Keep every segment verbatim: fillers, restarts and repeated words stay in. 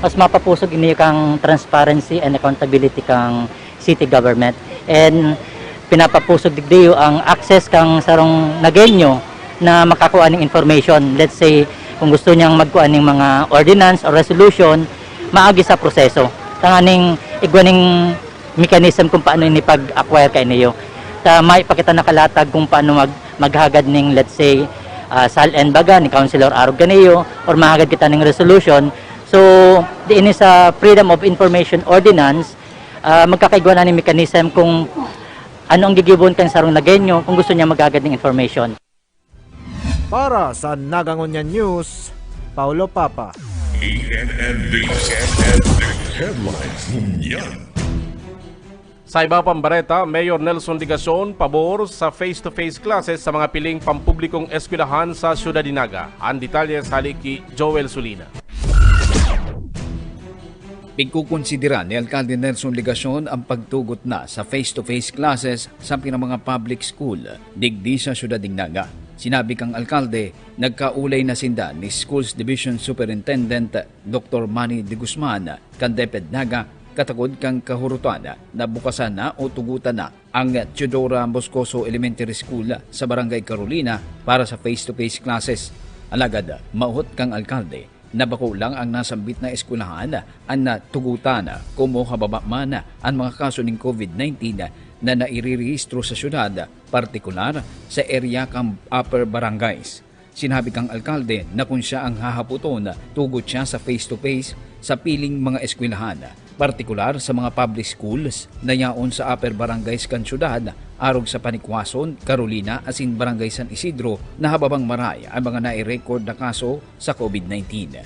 Mas mapapusog ini kang transparency and accountability kang city government. And pinapapusog digdi ang access kang sarong Nagueño na makakua ning information. Let's say, kung gusto niyang magkua ning mga ordinance or resolution, maagi sa proseso. Tanganing igwa ning mechanism kung paano ini pag-acquire kainiyo. Ta may pa kita nakalatag kung paano mag-, maghagad ning, let's say, ah, SALN baga, ni Councilor arog kaniyo, or mahagad kita ning resolution. So, di ini sa Freedom of Information Ordinance, ah, magkakaigwa na ning mechanism kung ano ang gigibon kan sarong Nagueño kung gusto niya maghagad ning information. Para sa Nagangonyan News, Paulo Papa. E N N D, E N N D Headlines ngunyan. Sa iba pang bareta, Mayor Nelson Legacion pabor sa face-to-face classes sa mga piling pampublikong eskwelahan sa Syudad nin Naga. Ang detalye sa hali ki Joel Sulina. Pigkukonsidera ni Alkalde Nelson Legacion ang pagtugot na sa face-to-face classes sa pinang mga public school digdi sa Syudad nin Naga. Sinabi kang alkalde, nagkaulay na sinda ni Schools Division Superintendent Doktor Manny De Guzman kan DepEd Naga katakod kan kahurutan na bukasan na o tugutan na ang Teodora Moscoso Elementary School sa Barangay Carolina para sa face-to-face classes. Alagad mauhot kang alkalde na bako lang ang nasambit na eskwelahan an natugutan, komo hababa man an mga kaso nin COVID nineteen na nairerehistro sa syudad, partikular sa area kan upper barangays. Sinabi kang alkalde na kun siya ang hahapoton, tugot siya sa face-to-face sa piling mga eskwelahan, partikular sa mga public schools na yaon sa upper barangays kan syudad, arog sa Panikwason, Carolina asin Barangay San Isidro na hababang maray ang mga nai-record na kaso sa COVID nineteen.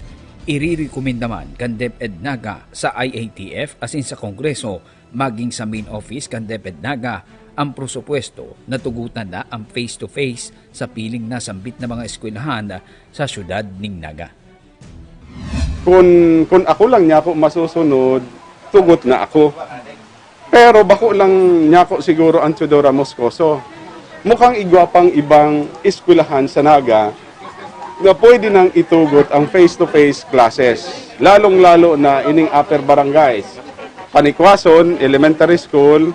Irerekomenda man kan DepEd Naga sa I A T F asin sa Kongreso maging sa main office kan DepEd Naga ang presupuesto na tugutan na ang face-to-face sa piling nasambit na mga eskwelahan sa syudad nin Naga. Kun, kun ako lang niya ako masusunod, tugot na ako. Pero bako lang niya ako siguro ang Teodora Moscoso. Mukhang igwa pang ibang eskwelahan sa Naga na pwede nang itugot ang face-to-face classes, lalong-lalo na ining upper barangays. Panikwason Elementary School,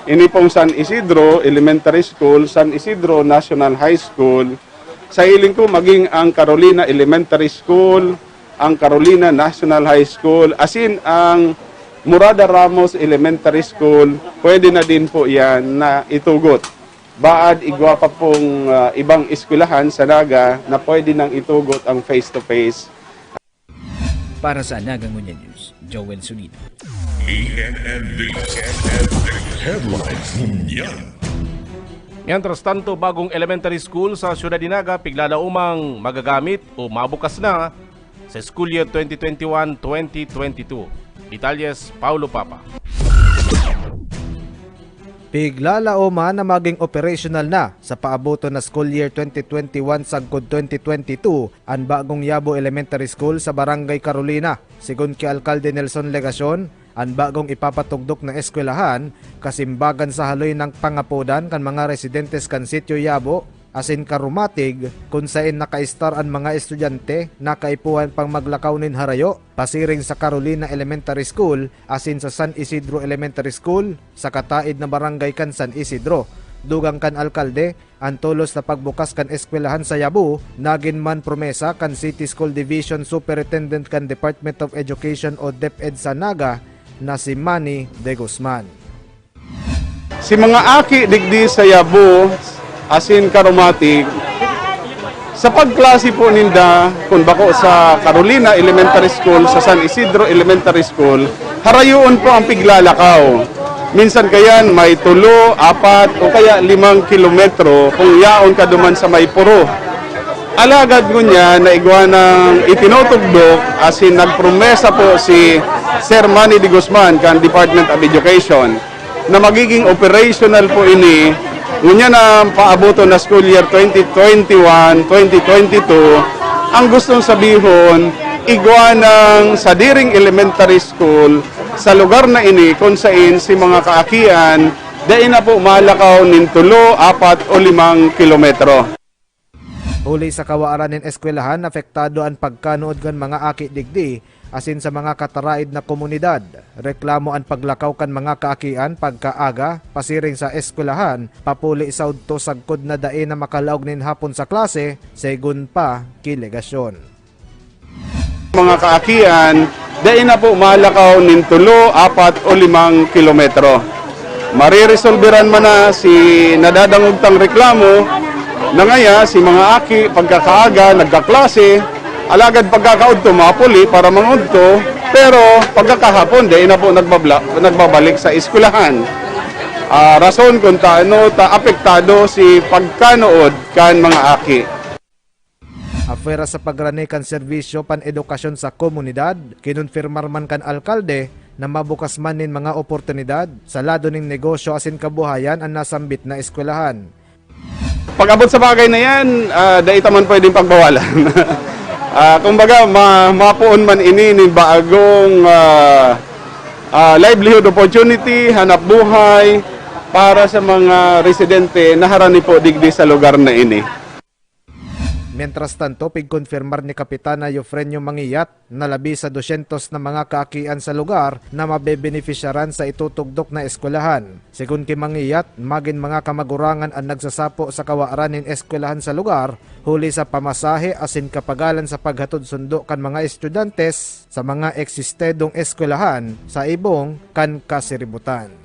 ini pong San Isidro Elementary School, San Isidro National High School, sa hiling ko maging ang Carolina Elementary School, ang Carolina National High School, asin ang Murada Ramos Elementary School, pwede na din po yan na itugot. Baad igwa pa pong ah, ibang eskwelahan sa Naga na pwede nang itugot ang face-to-face. Para sa Naga Ngunyan News, Joel Sulina. E N N D, E N N D Headlines ngunyan. Mientras tanto, bagong elementary school sa Syudad nin Naga piglalaomang magagamit o mabukas na sa school year twenty twenty-one twenty twenty-two. Detalyes, Paulo Papa. Piglalaoman na maging operational na sa paaboton na school year twenty twenty-one sagkod twenty twenty-two an bagong Yabo Elementary School sa Barangay Carolina. Sigon ki Alkalde Nelson Legacion, an bagong ipapatugdok na eskwelahan kasimbagan sa haloy nang pangapodan kan mga residentes kan Sitio Yabo asin Karumatig, kun saen nakaestar an mga estudyante na kaipuhan pang maglakaw nin harayo pasiring sa Carolina Elementary School asin sa San Isidro Elementary School sa kataed na barangay kan San Isidro. Dugang kan alkalde, an tolos na pagbukas kan eskwelahan sa Yabo nagin man promesa kan City School Division Superintendent kan Department of Education o DepEd sa Naga na si Manny De Guzman. Si mga aki digdi sa Yabo, asin Karumatig, sa pagklase po ninda, kung bako sa Carolina Elementary School, sa San Isidro Elementary School, harayoon po ang piglalakaw. Minsan kayan may tulo, apat, o kaya limang kilometro kung yaon ka duman sa may puro. Alagad ngunyan na igwa ng itinutugdok, asin nagpromesa po si Sir Manny De Guzman kan Department of Education na magiging operational po ini ngunyan na paaboton na school year twenty twenty-one, twenty twenty-two. Ang gustong sabihon, igwa ng sadiring elementary school sa lugar na ini kung sain si mga kaakian dai na po malakaw nin tulo, apat o limang kilometro. Huli sa kawaran nin eskwelahan, apektado an pagkanuod kan mga aki digdi asin sa mga kataraid na komunidad. Reklamo an paglakaw kan mga kaakian pagkaaga pasiring sa eskwelahan, papuli sa udto sagkod na dai na makalaog nin hapon sa klase, segun pa ki Legacion. Mga kaakian, dai na po malakaw nin tulo, apat o limang kilometro. Mariresolberan man na si nadadangog tang reklamo na ngaya si mga aki pagkakaaga nagkaklase, alagad pagkakaudto mapuli para mangudto, pero pagkakahapon dai na po nagbabla, nagbabalik sa eskwelahan. Ah, rason kung taano ta apektado si pagkanuod kan mga aki. Apwera sa pagrani kan serbisyo pan-edukasyon sa komunidad, kinonfirmar man kan alkalde na mabukas man nin mga oportunidad sa lado nin negosyo asin kabuhayan an nasambit na eskwelahan. Pag-abot sa bagay na yan, ah, dai ta man pwedeng pagbawalan. Ah, kumbaga, ma mapoon man ini nin bagong ah, ah, livelihood opportunity, hanap buhay para sa mga residente na harani po digdi sa lugar na ini. Mientras tanto, pigkonfirmar ni Kapitana Eufrenio Mangiat na labi sa dosyentos na mga kaakian sa lugar na mabebenepisyaran sa itutugdok na eskwelahan. Segun ki Mangiat, magin mga kamagurangan an nagsasapo sa kawaran nin eskwelahan sa lugar, huli sa pamasahe asin kapagalan sa paghatod sundo kan mga estudyante sa mga eksistedong eskwelahan sa ibong kan kasiributan.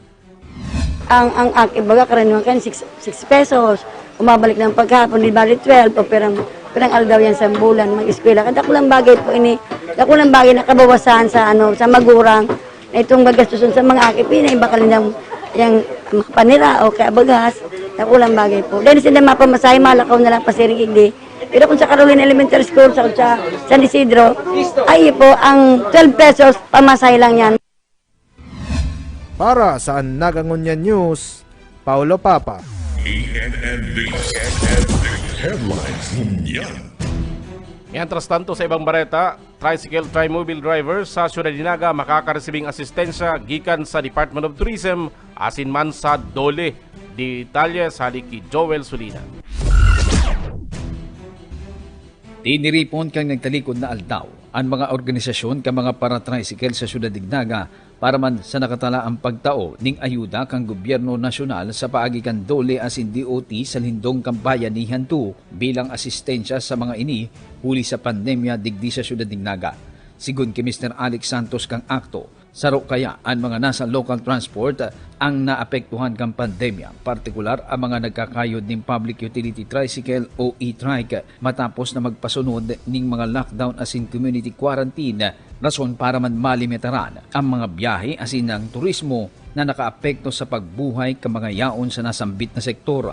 Ang, ang aki, baga, karaniwan kan six, six pesos. Umabalik ng paghapon, di bali twelve, o pirang, pirang aldaw yan sa bulan, mag-eskwela ka. Dakulang bagay po ini, dakulang bagay na kabawasan sa, ano, sa magurang. Na itong gagastuson sa mga aki, pinaiba ka lang yung, yung makapanira o kaya bagas. Dakulang bagay po. Dahil sila mapamasahe, malakaw na lang pasiring igdi. Pero kung sa Carolina Elementary School, sa, sa San Isidro, ay po, ang twelve pesos, pamasahe lang yan. Para sa Naga Ngunyan News, Paulo Papa. E N N News Headlines ngunyan. Mientras tanto, sa ibang bareta, tricycle trimobile driver sa Ciudad de Naga makakaresibing asistensya gikan sa Department of Tourism asin man sa DOLE. Detalye sa hali ki Joel Sulina. Tiniripon kan nagtalikod na aldaw an mga organisasyon kan mga para-tricycle sa Syudad nin Naga para man sa nakatalaang pagtao nin ayuda kan gobyerno nasyonal sa paagi kan DOLE asin D O T sa lindong kan Bayanihan two bilang asistensya sa mga ini huli sa pandemya digdi sa Syudad nin Naga. Sigon ki Mister Alex Santos kan ACTO, saro kaya an mga nasa local transport ang naapektuhan kan pandemya, partikular an mga nagkakayod nin public utility tricycle o e-trike, matapos na magpasunod nin mga lockdown asin community quarantine, rason para man malimitaran ang mga biyahe asin ang turismo na nakaapekto sa pagbuhay kan mga yaon sa nasambit na sektor.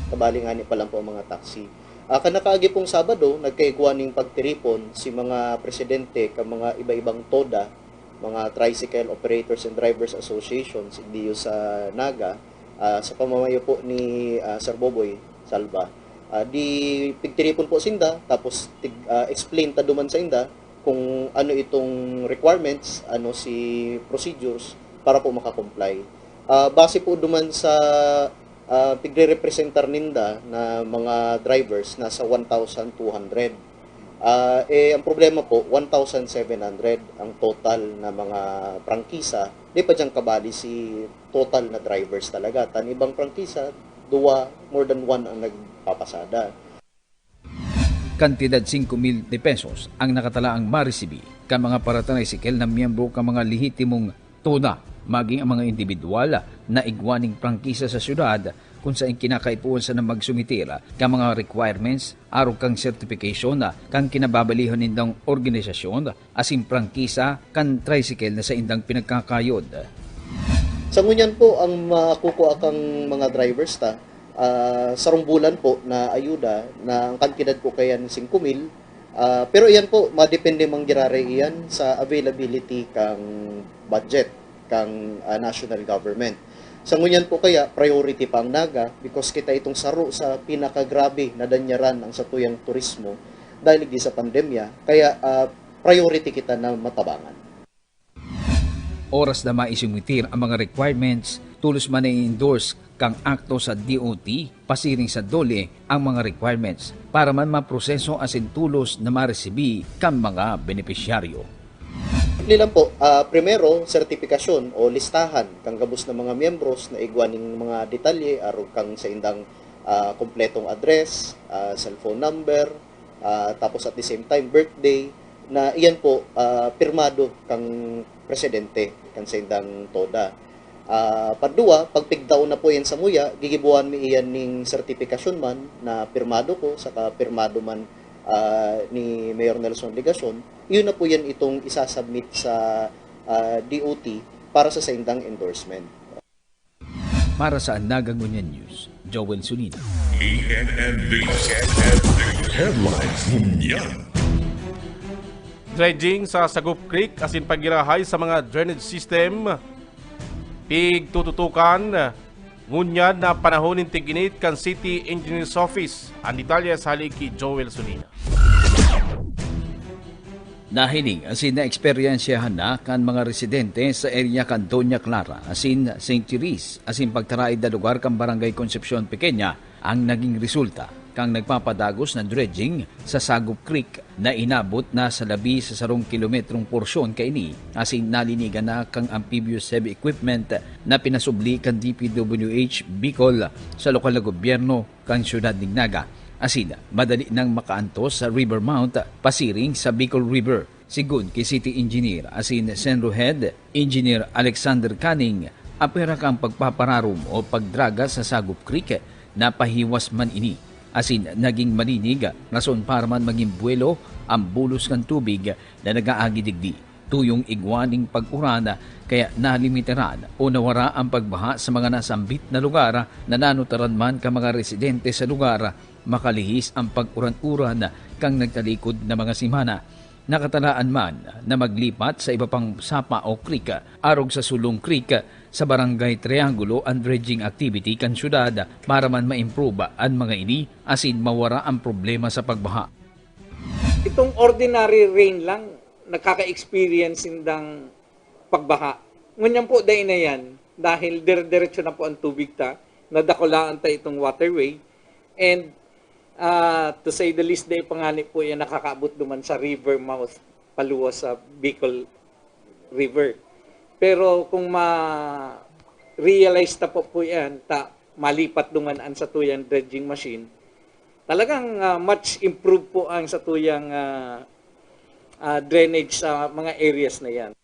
Kabali ngani pa lang po ang mga taxi. Ah, kan nakaagi pong Sabado, nagkaigwa ning pagtiripon si mga presidente kan mga iba-ibang TODA, mga Tricycle Operators and Drivers Associations, diyo sa Naga, ah, sa pamamayo po ni, ah, Sir Boboy Salva. Ah, di pigtiripon po sinda, tapos tig-, ah, explain ta duman sa inda kung ano itong requirements, ano si procedures para po makakomply. Ah, base po duman sa ah, pigrerepresentar ninda na mga drivers nasa one thousand two hundred. Ah, eh, ang problema po, one thousand seven hundred ang total na mga prangkisa. Di pa dyan kabali si total na drivers talaga. Tan ibang prangkisa, duwa, more than one ang nagpapasada. Kantidad singko mil de pesos ang nakatalaang maresibi kan mga paratricycle na miyembro kan mga lehitimong TODA, maging ang mga indibidwal na igwa ning prangkisa sa syudad, kun saen kinakaipuhan sana magsumitir kan mga requirements arog kan sertifikasyon kan kinababalihon nindang organisasyon asin prangkisa kan tricycle na saindang pinagkakayod. Sa ngunyan po, ang makukua kang mga drivers ta, ah, sarong bulan po na ayuda na ang kantidad po kayan singko mil. Ah, pero iyan po, madepende man giraray iyan sa availability kang budget kang, ah, national government. Sa ngunyan po kaya, priority pa ang Naga because kita itong saro sa pinakagrabe na danyaran ang satuyang turismo dahil di sa pandemya. Kaya, ah, priority kita na matabangan. Oras na maisumitir ang mga requirements Tolos man na i-endorse kan akto sa D O T, pasiring sa DOLE ang mga requirements para man maproseso asin tolos na maresibi kan mga benepisyaryo. Simple lang po, ah, primero, sertipikasyon o listahan kan gabos na mga miyembros na igwa ning mga detalye arog kan saindang, ah, kompletong address, ah, cellphone number, ah, tapos at the same time, birthday, na iyan po, ah, pirmado kan presidente kan saindang TODA. Ah, paduwa, pag pigtaon na po yan samuya, gigibohan mi iyan ning sertipikasyon man na pirmado ko, saka pirmado man, ah, ni Mayor Nelson Legacion. Iyon na po yan itong isasubmit sa, ah, D O T para sa saindang endorsement. Para sa Naga Ngunyan News, Joel Sulina. E N N News Headlines Ngunyan. Dredging sa Sagup Creek asin paggirahay sa mga drainage system, pigtututukan ngunyan na panahon nin tig-init kan City Engineer's Office. Ang detalye sa hali ki Joel Sulina. Nahiling asin naeksperyensyahan na kan mga residente sa area kan Doña Clara asin Saint Therese asin pagtaraid na lugar kan Barangay Concepcion Pequeña ang naging resulta kan nagpapadagos na dredging sa Sagup Creek na inabot na sa labi sa sarong kilometrong porsyon kaini asin nalinigan na kan amphibious heavy equipment na pinasubli kan D P W H Bicol sa lokal na gobyerno kan siyudad nin Naga, asin madali nang makaantos sa river mouth pasiring sa Bicol River. Sigon ki City Engineer asin CENRO Head Engineer Alexander Canning, apwera kan pagpapararom o pagdraga sa Sagup Creek, napahiwas man ini, asin naging malinig, rason para man magin buwelo ang bulos kan tubig na nag-aagi digdi. Tuyong igwa nin pag-uran, kaya nalimitaran o nawara ang pagbaha sa mga nasambit na lugar na nanutaran man kan mga residente sa lugar, makalihis ang pag-uran-uran kan nagtalikod na mga semana. Nakatalaan man na maglipat sa iba pang sapa o creek, arog sa Sulong Creek, sa Barangay Triangulo ang dredging activity kan syudad para man ma-improve an mga ini asin mawara ang problema sa pagbaha. Itong ordinary rain lang, nakaka-experience sindang pagbaha. Ngunyan po, dai na yan, dahil dire-diretso na po ang tubig ta, nadakulaan ta itong waterway. And, ah, to say the least, dai pa ngani po yan nakakaabot duman sa river mouth, paluwas sa Bicol River. Pero kung ma-realize ta po po yan, ta malipat duman an satuyang dredging machine, talagang, ah, much improve po ang satuyang, ah, ah, drainage sa mga areas na yan.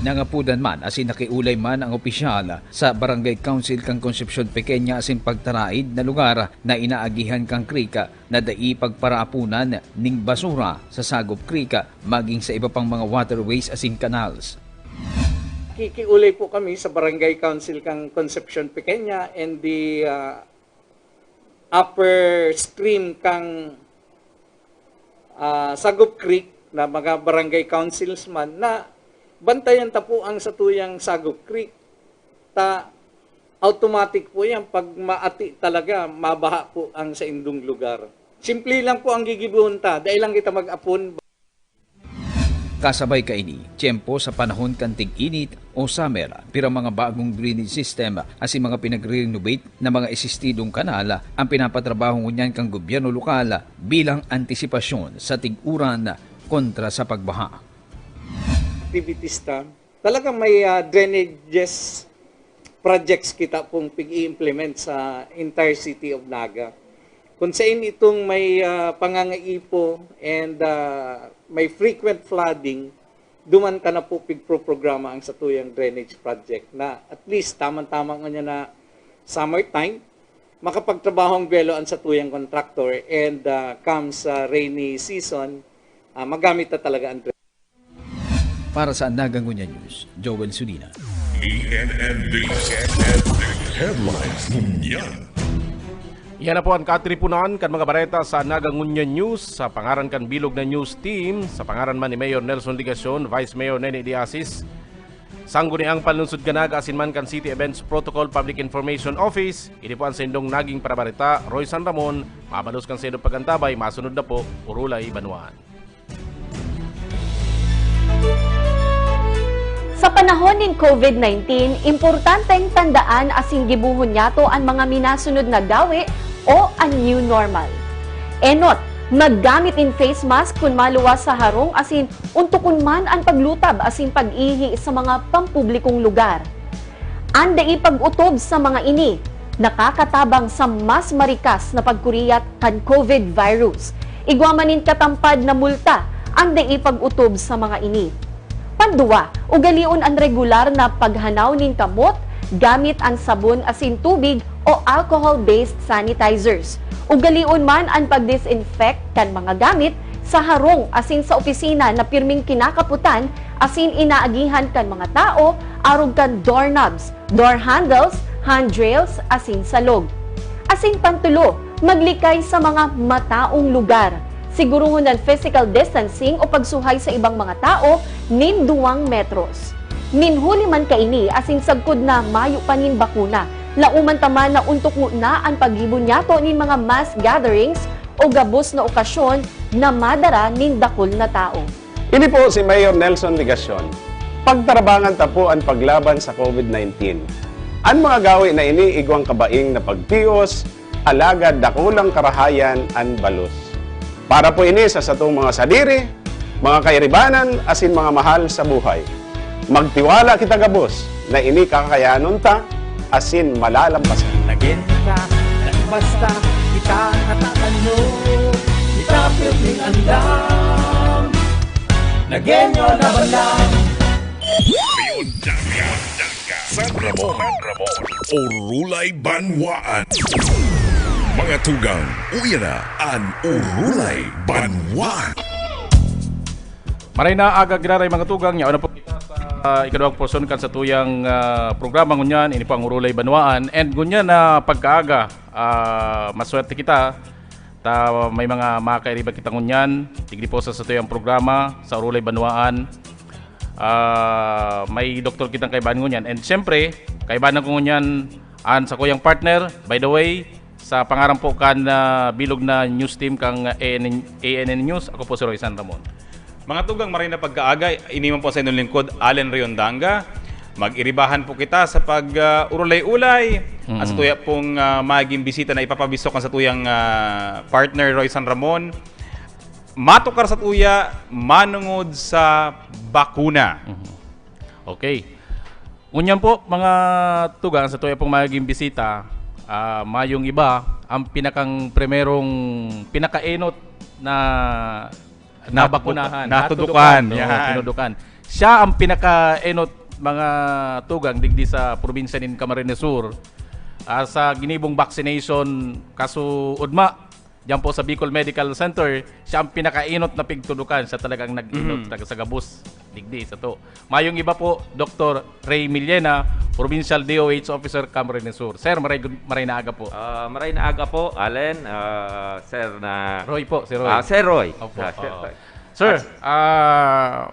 Nangapodan man asin nakiolay man ang opisyal sa Barangay Council kan Concepcion Pequeña asin pagtaraid na lugar na inaagihan kan creek na dai pagparaaponan nin basura sa Sagup Creek maging sa iba pang mga waterways asin canals. Kikiolay po kami sa Barangay Council kan Concepcion Pequeña and the, ah, upper stream kan, ah, Sagup Creek na mga barangay councils man na bantayan ta po ang satuyang Sagup Creek. Ta automatic po yan, pag maati talaga, mabaha po ang saindong lugar. Simple lang po ang gigibohon ta, dai lang kita mag-apon. Kasabay kaini, tiyempo sa panahon kan tig-init o summer, pirang mga bagong drainage system asin mga pinagre-renovate na mga esistidong kanal ang pinapatrabaho ngunyan kan gobyerno lokal bilang antisipasyon sa tig-uran kontra sa pagbaha. Activities ta, talagang may, ah, drainages projects kita pong pig-i-implement sa entire city of Naga. Kung sain itong may, ah, pangangaipo and, ah, may frequent flooding, duman ta na po pigproprograma ang satuyang drainage project na at least tamang-tama ngunyan na summertime, makapagtrabaho ang buwelo ang satuyang contractor and, ah, comes, ah, rainy season, ah, magamit na talaga ang drainage. Para sa Naga Ngunyan News, Joel Sulina. E N N News Headlines Ngunyan. Yan na po ang katripunan kan mga bareta sa Naga Ngunyan News. Sa pangaran kan bilog na news team, sa pangaran man ni Mayor Nelson Legacion, Vice Mayor Nene Diasis, Sangguniang Panlunsod kan Naga asin man kan City Events Protocol Public Information Office, ini po ang saindong naging parabareta, Roy San Ramon, mabalos kan saindong pag-antabay, masunod na po, Urulay Banwaan. Sa panahon nin COVID nineteen, importanteng tandaan asin gibohon niyato an mga minasunod na gawi o an new normal. Enot, maggamit nin face mask kun maluwas sa harong asin untokon man an paglutab asin pag-ihi sa mga pampublikong lugar. An dai pag-otob sa mga ini nakakatabang sa mas marikas na pagkuriyat kan COVID virus. Igwa man nin katampad na multa an dai pag-otob sa mga ini. Panduwa, ugalion an regular na paghanaw nin kamot gamit an sabon asin tubig o alcohol-based sanitizers. Ugalion man an pag-disinfect kan mga gamit sa harong asin sa opisina na pirming kinakapotan asin inaagihan kan mga tao arog kan doorknobs, door handles, handrails, asin salog. Asin pantulo, maglikay sa mga mataong lugar. Siguruhon an physical distancing o pagsuhay sa ibang mga tao nin duwang metros. Nin huli man kaini asin sagkod na mayo pa nin bakuna, laoman ta man na untokon na an paggibo niyato nin mga mass gatherings o gabos na okasyon na madara nin dakul na tao. Ini po si Mayor Nelson Legacion. Pagtarabangan ta po an paglaban sa COVID nineteen. An mga gawi na ini igwang kabaing na pagtios, alagad dakulang karahayan an balos. Para po ini sa satong mga sadiri, mga kairibanan, asin mga mahal sa buhay. Magtiwala kita gabos na ini kakayanon ta asin malalampasan. Nagin ka, nagbasta, kita natatanyo, kita pirming andam. Nagenyo na balang. Leon Danga, Danga, San Ramon, San Ramon, Orulay Banwaan. Mga tugang, uya na an Orulay Banwaan. Maray na aga, giraray mga tugang, yaon na po kita sa, ah, ikaduwang porsyon kan satuyang, ah, programa ngunyan, ini po ang Orulay Banwaan. And ngunyan na pagkaaga, ah, maswerte kita, ta may mga makairiba kita ngunyan, digdi po sa satuyang programa, sa Orulay Banwaan. Ah, may doktor kitang kaibahan ngunyan. And siyempre, kaibahan ko ngunyan an sakuyang partner. By the way, sa pangaran po kan, ah, bilog na news team kang A N N, A N N News, ako po si Roy San Ramon. Mga tugang, maray na pagkaaga, ini man po sa inyong lingkod, Allen Riondanga. Mag-iribahan po kita sa pag, ah, urulay-ulay. At sa Mm. tuya pong, ah, magiging bisita na ipapabisok ang sa tuyang, ah, partner, Roy San Ramon. Matukar sa tuya, manungod sa bakuna. Mhm. Okay. Ngunyan po, mga tugang, sa tuya pong magiging bisita, ah, mayong iba, ang pinakang primerong, pinakaenot na, na Natudukan. bakunahan, Natudukan, natudukan, oo, yan. tinudukan. Siya ang pinakaenot, mga tugang, digdi sa probinsya nin Camarines Sur. Ah, sa ginibong vaccination, kaso ugma, diyan po sa Bicol Medical Center, siya ang pinakaenot na pigtudukan. Siya talagang nag-enot Mhm. taga sa gabos, digdi, sa to. Mayong iba po, Doktor Ray Millena, Provincial D O H Officer, Camarines Sur. Sir, maray, maray na aga po. Ah, maray na aga po, Allen, ah, Sir na Roy po, si Roy. Ah, Sir Roy. Opo, Ah, Sir oo. Roy. Sir, At ah,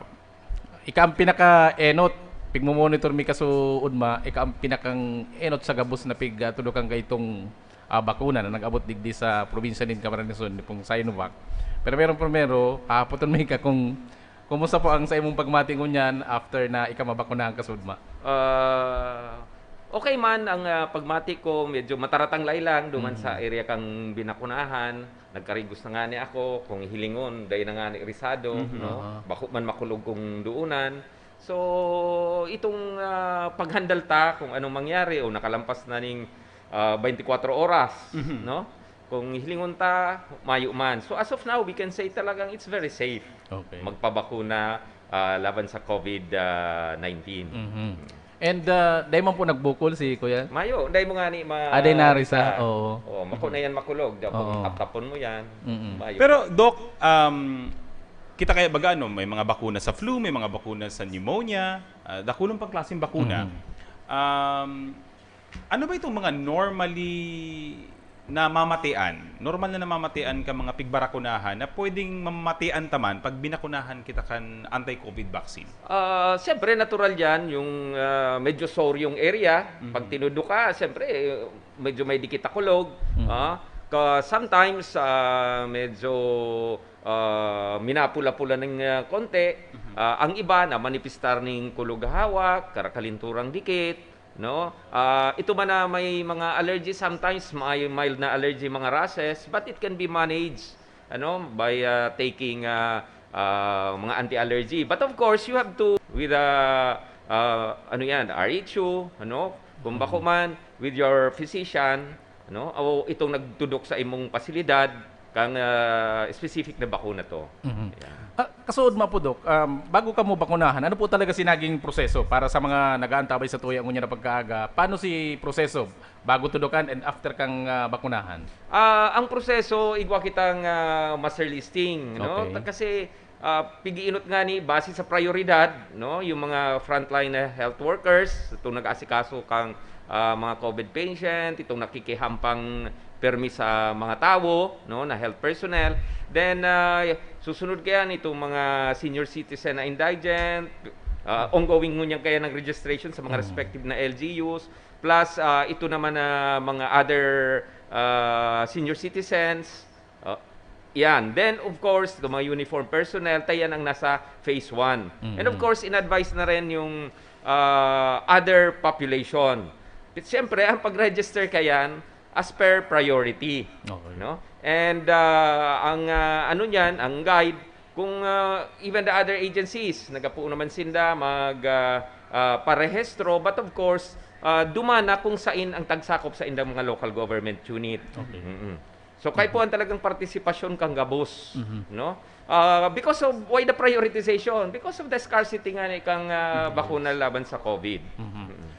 ika ang pinaka-enot, pigmo-monitor mi kaso ugma, ika ang pinakang enot sa gabos na pig, ah, tudukan kaitong, ah, bakuna na nag-abot digdi sa probinsya nin Camarines Sur, ni pong Sinovac. Pero primero-primero, pahapoton mi ka kung kumusta po ang sa imong pagmati ngunyan after na ika mabakunahan kaso ugma? Ah, okay man ang, ah, pagmati ko, medyo mataratanglay lang duman Mhm. sa area kang binakunahan. Nagkarigos na ngani ako, kung hilingon, dai na ngani risado, Mhm. no? Aha. Bako man makulog kung duunan. So, itong, ah, paghandal ta kung anong mangyari o nakalampas na ning, ah, twenty-four oras, Mhm. no? Kung hilingon ta, mayo man. So, as of now, we can say talagang it's very safe Okay. magpabakuna, ah, laban sa COVID, ah, nineteen. Mhm. And, ah, dai man po nagbukol si Kuya? Mayo, dai mo ngani ma-, Ah, dai narisa, ah, oo. Oo, mako na yan makulog. Dapat Oo. taptapon mo yan. Mm-mm. Mayo. Pero, Doc, um, kita kaya baga, ano, may mga bakuna sa flu, may mga bakuna sa pneumonia, ah, dakulon pang klaseng bakuna. Mm-hmm. Um, ano ba itong mga normally namamatian, normal na namamatian ka mga pigbarakunahan na pwedeng mamatian ta man pag binakunahan kita kan anti-COVID vaccine? Ah, siyempre, natural yan, yung, ah, medyo sore yung area. Mhm. Pag tinudo ka, siyempre, eh, medyo may dikit na kulog. Mhm. Ah, Ah, sometimes, ah, medyo, ah, minapula-pula ng, ah, konti. Ah, ang iba na manipistar ning kulog hawak, karakalinturang dikit, no? Ah, ito man na may mga allergy, sometimes may mild na allergy, mga rashes, but it can be managed, ano, by, ah, taking, ah, ah, mga anti-allergy. But of course, you have to, with, ah, ah, ano yan, R H U, ano, kung bako man, with your physician, ano, o itong nagtudok sa imong pasilidad, kang, ah, specific na bakuna to. Mhm. Yan. Ah, kasuod man po, Doc, um, bago ka mo bakunahan, ano po talaga si naging proseso para sa mga nag-aantabay sa tuya ngunyan na pagkaaga? Paano si proseso bago tudukan and after kang, ah, bakunahan? Ah, ang proseso, igwa kitang, ah, muster listing, no? Okay. Ta-, kasi, ah, pig-iinot nga ni base sa prayoridad, no? Yung mga frontline na health workers, itong nag-aasikaso kang, ah, mga covid patient, itong nakikihampang permi sa mga tawo, no, na health personnel. Then, ah, susunod kaya nitong mga senior citizen na indigent, ah, ongoing ngunyan kaya ng registration sa mga Mm. respective na L G Us, plus, ah, ito naman na mga other, ah, senior citizens. Ah, yan. Then, of course, itong mga uniform personnel, ta yan ang nasa phase one. And of Mm. course, in-advise na rin yung, ah, other population. Siyempre, ang pag-register ka yan, as per priority, Okay. no? And, ah, ang, ah, ano niyan, ang guide, kung, ah, even the other agencies, nagapuo naman sinda mag, ah, ah, parehistro, but of course, ah, duman na kung sain ang tagsakop sa indang mga local government unit. Okay. Mm-mm. So, kaya po ang talagang partisipasyon kang gabos, Mhm. no? Ah, because of why the prioritization? Because of the scarcity nga ni kang, ah, Yes. bakuna laban sa covid. Mhm. Mm-mm.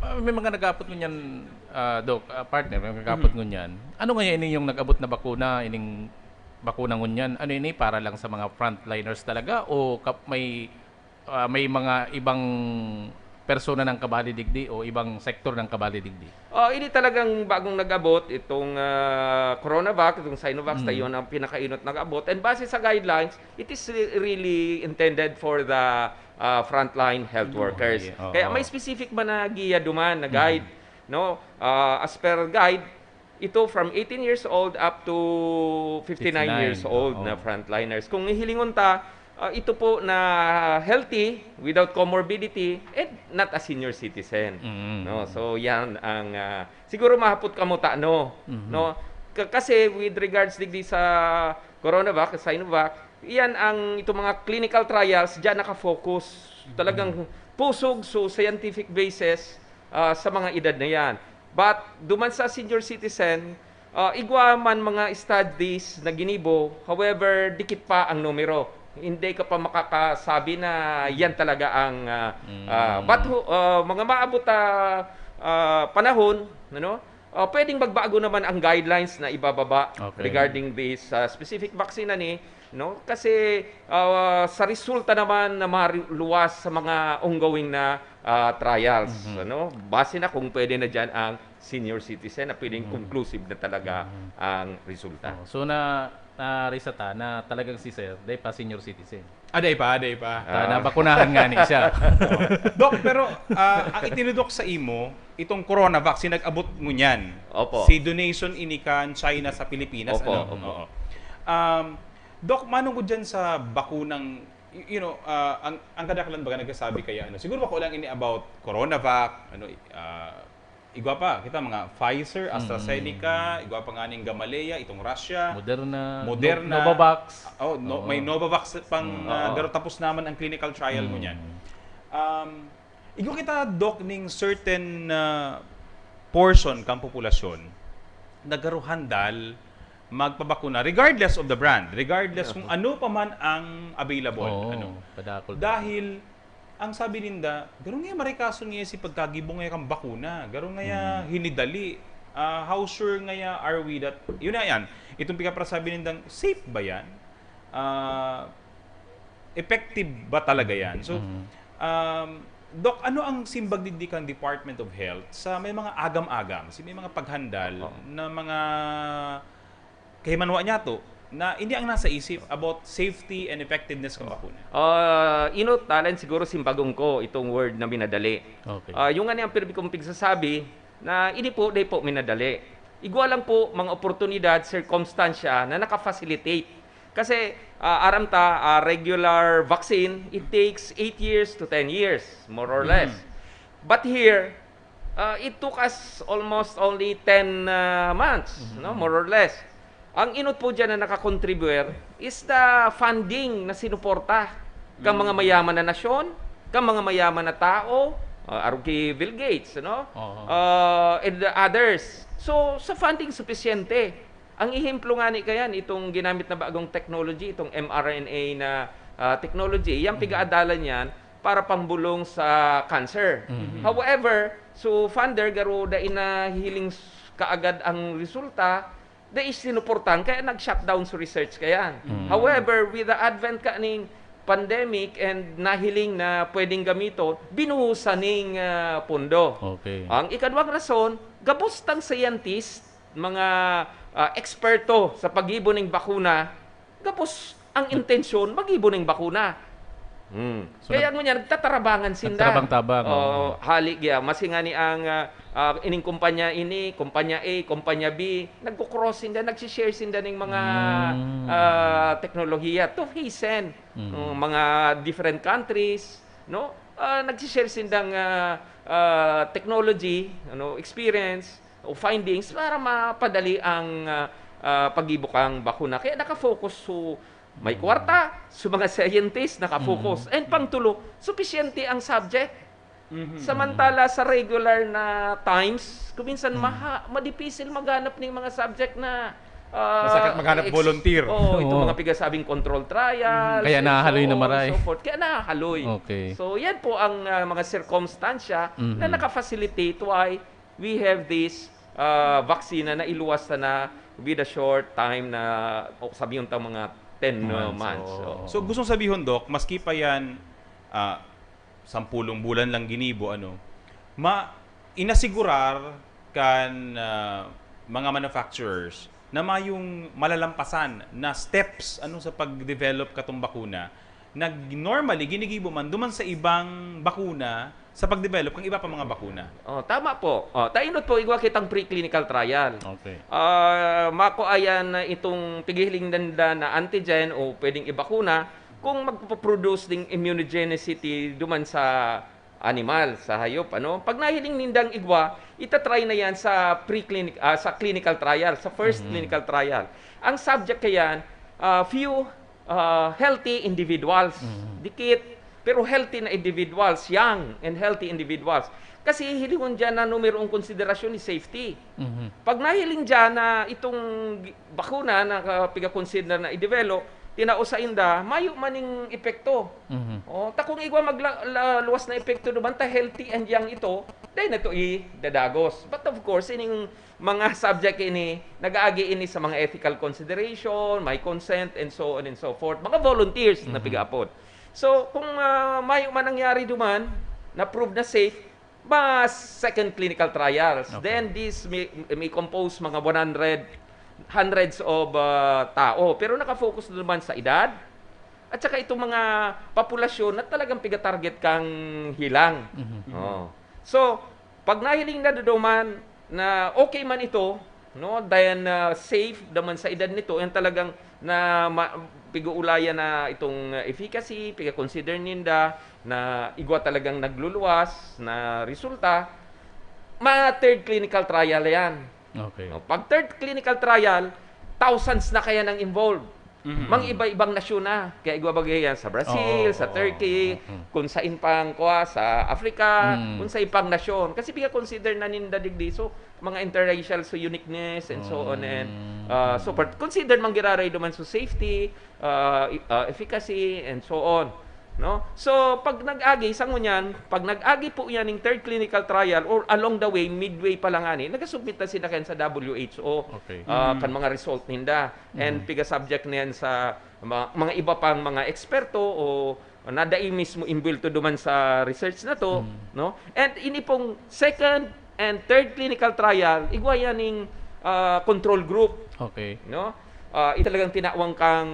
Ah, may mga nag-aapot ngunyan, ah, Doc, ah, partner, may nag-aapot Mhm. ngunyan. Ano nga ini yung nag-abot na bakuna, ining bakuna ngunyan? Ano ini, para lang sa mga frontliners talaga o kap-, may, ah, may mga ibang persona nang kabali digdi o ibang sektor nang kabali digdi? Ah, ini talagang bagong nag-abot, itong, ah, Coronavac, itong Sinovac, Mm. ta yun ang pinakainot nag-abot. And base sa guidelines, it is re-, really intended for the, ah, frontline health Mm, workers. okay. Oo. Kaya may specific ba na giya duman, na guide, Mm. no? Ah, as per guide, ito from eighteen years old up to fifty-nine years Fifty-nine, old oo. na frontliners. Kung hihilingon ta, ah, ito po na healthy, without comorbidity, and not a senior citizen. Mm. No? So, yan ang, ah, siguro mahapot kamo ta, no? Mhm. No? Ka-, kasi with regards digdi sa Coronavac, Sinovac, iyan ang itong mga clinical trials, diyan nakafocus. Talagang Mhm. pusog, so scientific basis, ah, sa mga edad na yan. But duman sa senior citizen, ah, igwa man mga studies na ginibo, however, dikit pa ang numero. Hindi ka pa makakasabi na yan talaga ang, ah, Mm. ah, but ho-, ah, mga maabot, ah, ah, panahon, ano, ah, pwedeng magbago naman ang guidelines na ibababa Okay. regarding this, ah, specific vaccine na ni, no? Kasi, ah, sa resulta naman na maluwas sa mga ongoing na, ah, trials, Mhm. ano? Base na kung pwede na diyan ang senior citizen na pwedeng Mhm. conclusive na talaga Mhm. ang resulta. Oh, so na, na-realize ta na talagang si Sir, dai pa senior citizen. Ah, dai pa, dai pa. Ta, Ah. nabakunahan nga ni siya. Doc, pero, ah, ang itinudok sa imo, itong Coronavac, si nag-abot ngunyan. Opo. Si donation ini kan China sa Pilipinas, Opo, ano? opo. Oo. Um, Doc, manong ko dyan sa bakunang, y-, you know, ah, ang, ang kadaklan baga nagsasabi kaya, ano, siguro bako lang ini about Coronavac, ano, ah, igwa pa, kita mga Pfizer, Mm. AstraZeneca, igwa pa nga ning Gamaleya, itong Russia, Moderna, Moderna. No-, Novavax. Oh, no, may Oo. Novavax pang, Mm. ah, Oo. garo tapos naman ang clinical trial mo Mm. niyan. Um, igwa kita, Doc, ning certain, ah, portion kang populasyon na garo handal magpabakuna, regardless of the brand, regardless Yeah. kung ano pa man ang available, Oo, ano. padakol. Dahil, ang sabi ninda, "Garo ngaya marikason ngaya si pagkagibo ngaya kan bakuna, garo ngaya Mm. hinidali, ah, how sure ngaya are we that," yun na yan. Itong pikaprasabi nindang, "Safe ba yan? Ah, effective ba talaga yan?" So, Mm. um, Doc, ano ang simbag digdi kan Department of Health sa may mga agam-agam, sa may mga paghandal Oo. na mga kahimanwa niyato na hindi ang nasa isip about safety and effectiveness kan bakuna? Ah, inot, talan siguro simbagong ko itong word na minadali. Okay. Ah, yung nga niyang pirmi kong pigsasabi na ini po, di po minadali. Igwa lang po mga oportunidad, sirkumstansya na naka-facilitate. Kasi, ah, aram ta, ah, regular vaccine, it takes eight years to ten years, more or less. But here, ah, it took us almost only ten, ah, months, no? More or less. Ang inot po diyan na nakakontribute is the funding na sinuporta kan mga mayaman na nasyon, kan mga mayaman na tao, ah, arog ki Bill Gates, no? Oo. Ah, and the others. So, sa funding, supisyente. Ang ehemplo nga ni kayan, itong ginamit na bagong technology, itong M R N A na, ah, technology, yang pigaadalan yan para pangbolong sa cancer. However, so funder, garo dai nahiling s-, kaagad ang resulta, dai sinuportahan, kaya nag-shutdown sa research kayan. However, with the advent ka ning pandemic and nahiling na pwedeng gamiton, binuhusan ning, ah, pondo. Okay. Ang ikadwang rason, gabos tang scientist, mga, ah, eksperto sa paggibo ning bakuna, gabos ang intensyon, maggibo ning bakuna. Hmm. So, Kaya nag-, ngunyan, nagtatarabangan sinda. Nagtarabang-tabang, Oo, oo. Hali giya. Maski ngani ang, ah, ah, ining kumpanya ini, kumpanya A, kumpanya B, nagko-cross sinda, nagsishare sinda ning mga, Mm. ah, teknolohiya to hasten, Mm. oh, mga different countries, no? Ah, nagsishare sindang, ah, ah, technology, ano, experience, o findings para mapadali ang, ah, ah, paggibo kan bakuna. Kaya naka-focus so may kwarta, so mga scientist naka-focus. Mm. And pangtulo, supisyente ang subject. Mhm. Samantala sa regular na times, kung minsan Mm. maha-, madipisil maghanap ning mga subject na, ah, Masakit maghanap ex-, volunteer. Oo, itong Oo. mga pigasabing control trials, Kaya and nahahaloy so na on, maray. so forth. Kaya nahahaloy. Okay. So, yan po ang, ah, mga sirkumstansya na Mhm. naka-facilitate why we have this, ah, vaccine na nailuwas sana with a short time na, o sabihin ta mga ten, uh, Months, months. oo. Oo. So, gustong sabihon, Doc, maski pa yan, ah, sampulong bulan lang ginibo, ano, ma-, inasigurar kan, ah, mga manufacturers na mayong malalampasan na steps, ano, sa pag-develop katong bakuna na normally ginigibo man duman sa ibang bakuna sa pag-develop kan iba pa mga bakuna. Oh, tama po. Oh, ta inot po, igwa kitang preclinical trial. Okay. Ah, makua yan na itong pighihiling ninda na antigen o pwedeng ibakuna kung magpo-produce ding immunogenicity duman sa animal, sa hayop, ano? Pag nahiling nindang igwa, itatry na yan sa preclinic-, ah, sa clinical trial, sa first Mhm. clinical trial. Ang subject kayan, ah, few, ah, healthy individuals. Mhm. Dikit, pero healthy na individuals, young and healthy individuals. Kasi hilingon dyan na numero ung konsiderasyon ni safety. Mhm. Pag nahiling dyan na itong gi-, bakuna na ka-, piga-consider na i-develop, tinao sainda, mayo man ning epekto. Mhm. Oh, ta kung igwa magla-, la-, luwas na epekto duman ta healthy and young ito, dai na to idadagos. But of course, ining mga subject ini, nag-aagi ini sa mga ethical consideration, may consent, and so on and so forth. Mga volunteers na Mhm. pigaapod. So, kung, ah, mayo man nangyari duman, na-prove na safe, mas second clinical trials. Okay. Then, this may, may compose mga one hundred, hundreds of, ah, tao. Pero naka-focus naman sa edad, at saka itong mga populasyon na talagang piga-target kang hilang. Mhm. Oh. So, pag nahiling na duduman na okay man ito, no, then, ah, safe naman sa edad nito, yan talagang na ma-, pig-uulayan na itong, ah, efficacy, piga-consider ninda na igwa talagang nagluluwas na resulta, ma-third clinical trial yan. Okay. No, pag third clinical trial, thousands na kaya nang involved. Mhm. Mga iba-ibang nasyon na. Kaya igwa bagay yan sa Brazil, Oo, sa oo, Turkey, oo. Mm. kung sain pang, kuwa, sa Africa, Mm. kung sain pang nasyon. Kasi piga-consider na ninda digdi. So, mga interracial, so uniqueness, and so on, and, Mm. uh, so forth. Consider man giraray duman so safety, uh, i-, uh, efficacy, and so on. No? So, pag nag-agi, sa ngunyan, pag nag-agi po yan ning third clinical trial or along the way, midway pa lang ani, nagasubmit na sila kayan sa W H O, Okay. ah, Mm. kan mga result ninda. And Mm. piga-subject na yan sa ma-, mga iba pang mga eksperto o na dai mismo imbwelto duman sa research na to, Mm. no? And ini pong second and third clinical trial, igwa yan ning, ah, control group. Okay. No? Ah, ito talagang tinawang kang,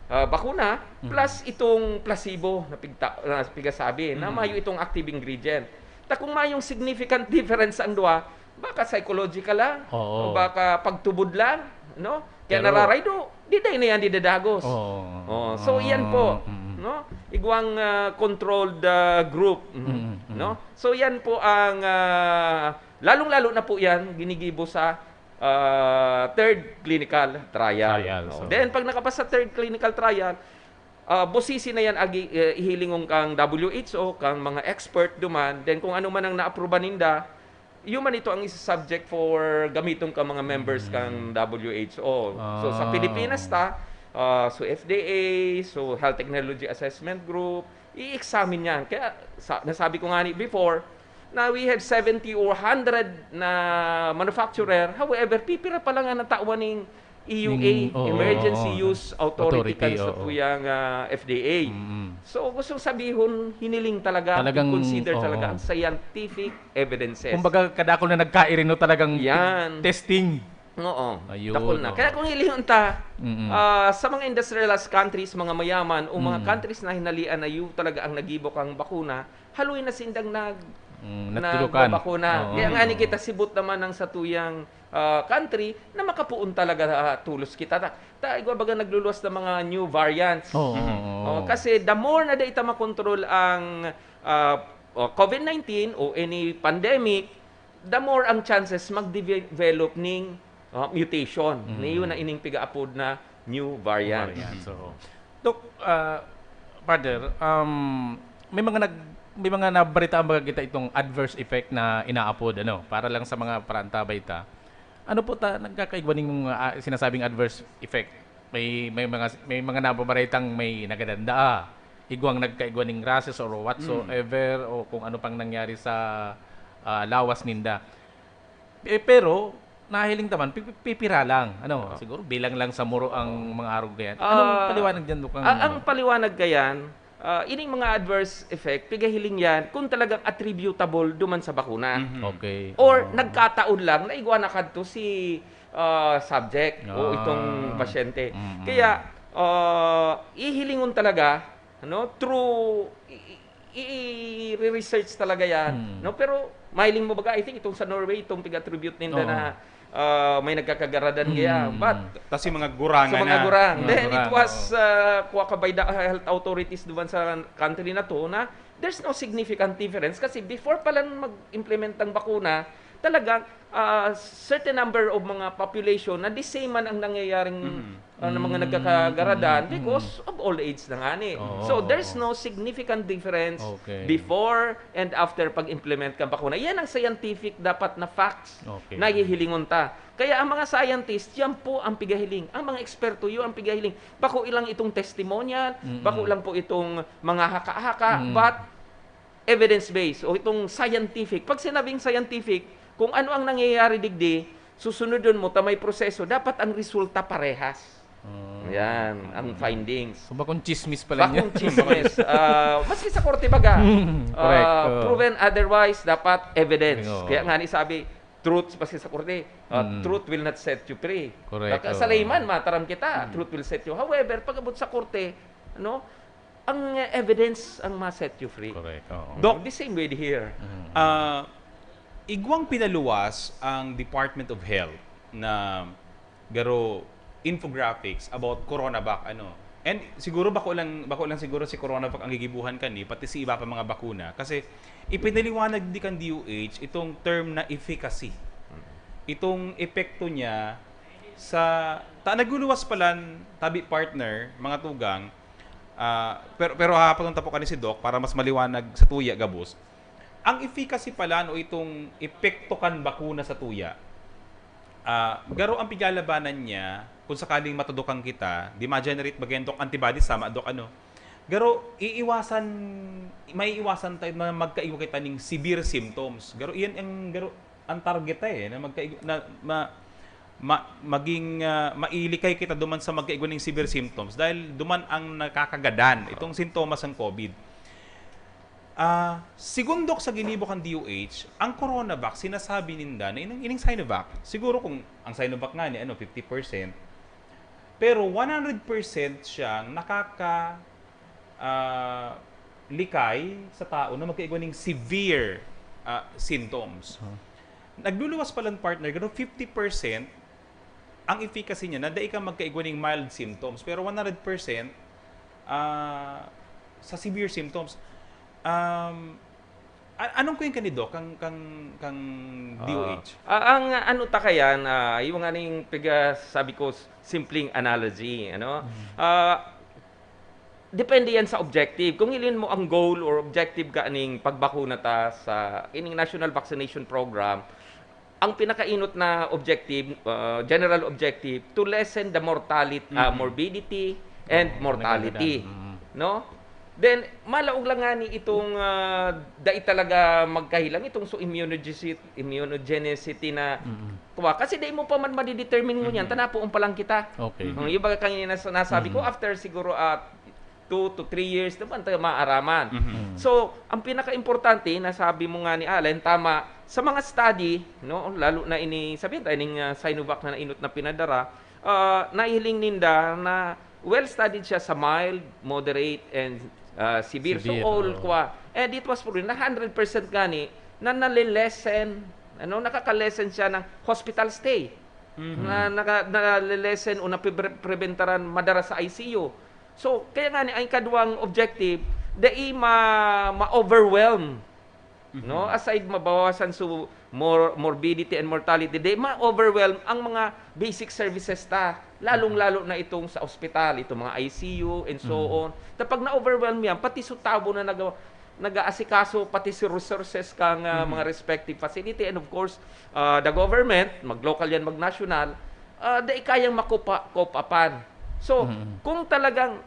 ah, bakuna, Mhm. plus itong placebo na pigta-, na pigasabi, na Mhm. mayo itong active ingredient. Ta kung mayong significant difference ang duwa, baka psychological lang, Oo. o baka pagtubod lang, no? Kaya Pero nararaydo, di dai na yan didadagos. Oo. Oh, so yan po, Mm. no? Igwang ah, controlled ah, group, mm, Mm, mm. no? So yan po ang ah, lalong-lalo na po yan ginigibo sa ah, third clinical trial. Trial, No? so. Then pag nakapasa third clinical trial, ah, bosisi na yan agi, eh, ihilingon kang W H O, kang mga expert duman. Then kung ano man ang naapruba ninda, yun man ito ang isa-subject for gamiton ka mga members kang W H O. So sa Ah. Pilipinas ta, ah, so F D A, so Health Technology Assessment Group, i-examine yan. Kaya sa, nasabi ko nga ni before, na we have seventy or hundred na manufacturer. However, pipira pa lang ang natawan ning E U A, Ning, oo, Emergency oo. Use Authority, Authority, kan sa oo. tuyang ah, F D A. Mm. So, gustong sabihon, hiniling talaga, Talagang, i-consider oo. talaga ang scientific evidences. Kumbaga, kadakol na nagkairin, no, talagang Yan. testing. Oo, Ayun, dakol na. oo. Kaya kung hilingon ta, Mm. ah, sa mga industrialized countries, mga mayaman, o mga Mm. countries na hinalian na you talaga ang nagibo kang bakuna, haloy na sindang nag Mm, natudukan. nagbabakuna. Oo. Kaya nga ni kita sibot naman ang satuyang ah, country na makapoon talaga ah, tulos kita. Ta, ta igwa baga nagluluwas na mga new variants. Oo, oo, oo. Oh, kasi the more na dai ta makontrol ang ah, oh, COVID nineteen o any pandemic, the more ang chances mag-develop ning ah, mutation. Mm. Niyo na ining piga-apod na new variant. Variant, so. Doc, ah, Father, um, may mga nag may mga nabaritaan ba kita itong adverse effect na inaapod, ano, para lang sa mga parantabay ta? Ano po ta nagkakaigwa ning mga ah, sinasabing adverse effect? May may mga may mga nababaritang may nagadan daa, igwang nagkaigwa ning rashes or whatsoever, o kung ano pang nangyari sa ah, lawas ninda. Eh, pero nahiling ta man, pi- pi- pipira lang. Ano, siguro bilang lang sa muro ang mga arog na yan. Anong Ah, paliwanag dyan, Doc? Ang, Ah, ang ano? paliwanag kayan, ah, ining mga adverse effect, pigahiling yan kung talagang attributable duman sa bakuna. Mhm. Okay. Or Ah. nagkataon lang na igwa na kadto si ah, subject o Ah. itong pasyente. Mm-mm. Kaya ah, ihilingon talaga, ano, through i- i- i-research talaga yan, Mm. no? Pero mahiling mo baga, I think itong sa Norway, itong pig-attribute ninda Oo. na ah, may nagkakagaradan kaya. Mm. But Tas yung mga gurang sa mga na. gurang. Mga Then gurang, it was oo. Uh, kuha ka by the health authorities duman sa country na to na there's no significant difference kasi before pa lang mag-implement ang bakuna, talagang uh, certain number of mga population na the same man ang nangyayaring Mhm. uh, ng mga Mm, nagkakagaradan mm, because of all age na nga ni. Oo, So there's oo. No significant difference Okay. before and after pag-implement kang bakuna. Yan ang scientific dapat na facts Okay. na hihilingon ta. Kaya ang mga scientist, yan po ang pigahiling. Ang mga eksperto, yun ang pigahiling. Bako ilang itong testimonial, Mm-mm. bako lang po itong mga haka-haka, Mm. but evidence-based o itong scientific. Pag sinabing scientific, kung ano ang nangyayari digdi, susunodon mo ta may proseso, dapat ang resulta parehas. Oh. Yan, ang findings. Kung bakong chismis pala niya. Bakong chismis. Ah, maski sa korte baga, Mm, correct. ah, Oo. proven otherwise, dapat evidence. Oo. Kaya nga ni sabi, truth, maski sa korte, ah, Mm. truth will not set you free. Correct, Baka sa oo. layman, mataram kita, truth will set you. However, pag abot sa korte, ano, ang eh, evidence ang ma-set you free. Correct, oo. Doc, The same with here. Mm. Ah, igwang pinaluwas ang Department of Health na garo infographics about CoronaVac, ano. And siguro bako lang, bako lang siguro si CoronaVac ang gigibuhan kani, pati si iba pa mga bakuna. Kasi ipinaliwanag di kan D O H itong term na efficacy. Itong epekto niya sa, ta, nagluluwas palan, tabi partner, mga tugang, ah, pero, pero hahapon ang tapok ani si Doc para mas maliwanag sa tuya gabos. Ang efficacy pala, no, itong epekto kan bakuna sa tuya, ah, garo ang piglalabanan niya, kung sakaling matudukan kita, di ma-generate baga yan, Doc, antibodies, tama, Doc, ano? Garo, iiwasan, may iwasan tayo na magkaigwa kita ning severe symptoms. Garo, iyan ang, garo, ang target tayo, eh, na magkaigwa, na, ma, ma, maging, ah, mailikay kita duman sa magkaigwa ning severe symptoms dahil duman ang nakakagadan, itong sintomas ng COVID. Ah, segun, Doc, sa ginibo kan D O H, ang CoronaVac, sinasabi ninda na ining, ining Sinovac, siguro kung ang Sinovac nga ni, ano, fifty percent, pero one hundred percent siyang nakaka, ah, likay sa tao na magkaigwa ning severe, ah, symptoms. Huh. Nagluluwas palan, partner, garo fifty percent ang efficacy niya na dai ka magkaigwa ning mild symptoms, pero one hundred percent, ah, sa severe symptoms. Um, a-, anong kuyan ka ni Doc, kang, kang, kang Ah, D O H? ah, ang ano ta kayan, ah, yung nga ning piga-, sabi ko, s-, simpleng analogy, ano? Mm. Ah, depende yan sa objective. Kung hilin mo ang goal or objective ka ning pagbakuna ta sa ining National Vaccination Program, ang pinakainot na objective, ah, general objective, to lessen the mortality, ah, Mhm. morbidity and Oo, mortality, nagkagadan. Mm. no? Then, malaog lang nga ni itong, ah, dai talaga magkahilang itong so immunogesi-, immunogenicity na Mm. kuwa. Kasi dai mo pa man madidetermine ngunyan, Mhm. tanapoon pa lang kita. Okay. Mm, yung baga kanina sa nasabi ko, Mhm. after siguro, ah, two to three years naman tayo maaraman. Mhm. Mm. So, ang pinakaimportante, nasabi mo nga ni Allen, tama, sa mga study, no, lalo na ini, sabihin tayo, ning, ah, Sinovac na nainot na pinadara, ah, nahiling ninda na well-studied siya sa mild, moderate, and, ah, severe. So, Severe, all oo. kwa. And it was proven na hundred percent gani na nalilesen, ano, nakaka-lessen siya ng hospital stay. Mhm. Na naka-, nalilesen o napibre-, preventaran madara sa I C U. So, kaya nga ni, ang ikaduwang objective, dai ma-, ma-overwhelm, Mhm. no? Aside mabawasan so mor-, morbidity and mortality, dai ma-overwhelm ang mga basic services ta, lalong-lalo na itong sa ospital, itong mga I C U and so Mhm. on. Kapag na-overwhelm yan, pati so tawo na nag-, nag-aasikaso, pati si resources kang, ah, Mhm. mga respective facility, and of course, ah, the government, mag-local yan, mag-national, ah, dai kayang makupa-, cope upan. So, Mhm. kung talagang,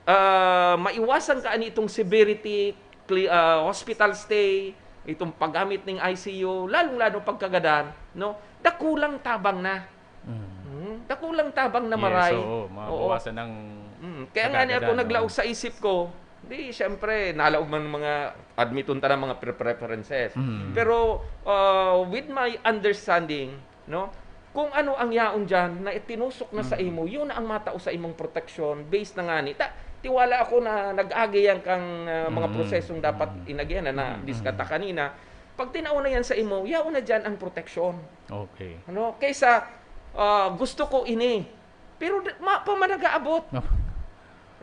ah, maiwasan ka ani itong severity, cli-, ah, hospital stay, itong paggamit ning I C U, lalong-lalo pagkagadan, no? Dakulang tabang na. Mm. Mm, dakulang tabang na Yes, maray. oo, Oo. mabawasan ang Mm, kaya nga ni ako nagkagadan, naglaog oo. sa isip ko, di, siyempre, nalaog man mga, admiton ta na mga pre-, preferences. Mm. Pero, ah, with my understanding, no, kung ano ang yaon diyan na itinusok na sa Mm. imo, yun na ang matao sa imong proteksyon, based na nga ni. Ta-, tiwala ako na nag-agi yan kang, ah, mga Mm. prosesong dapat Mm. inagihan na, na Mm. discuss ta kanina. Pag tinao na yan sa imo, yaon na diyan ang proteksyon. Okay. Ano? Kaysa, ah, gusto ko ini, pero d-, ma-, pa man nag-aabot. No.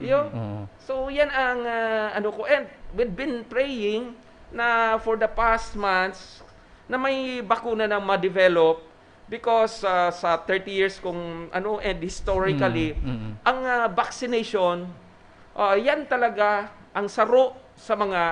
Yo? Mm. Oo. So, yan ang, ah, ano ko. And we've been praying na for the past months na may bakuna na ma-develop because, ah, sa thirty years kong, ano, and historically, Mm, mm. ang, ah, vaccination, ah, yan talaga ang saro sa mga,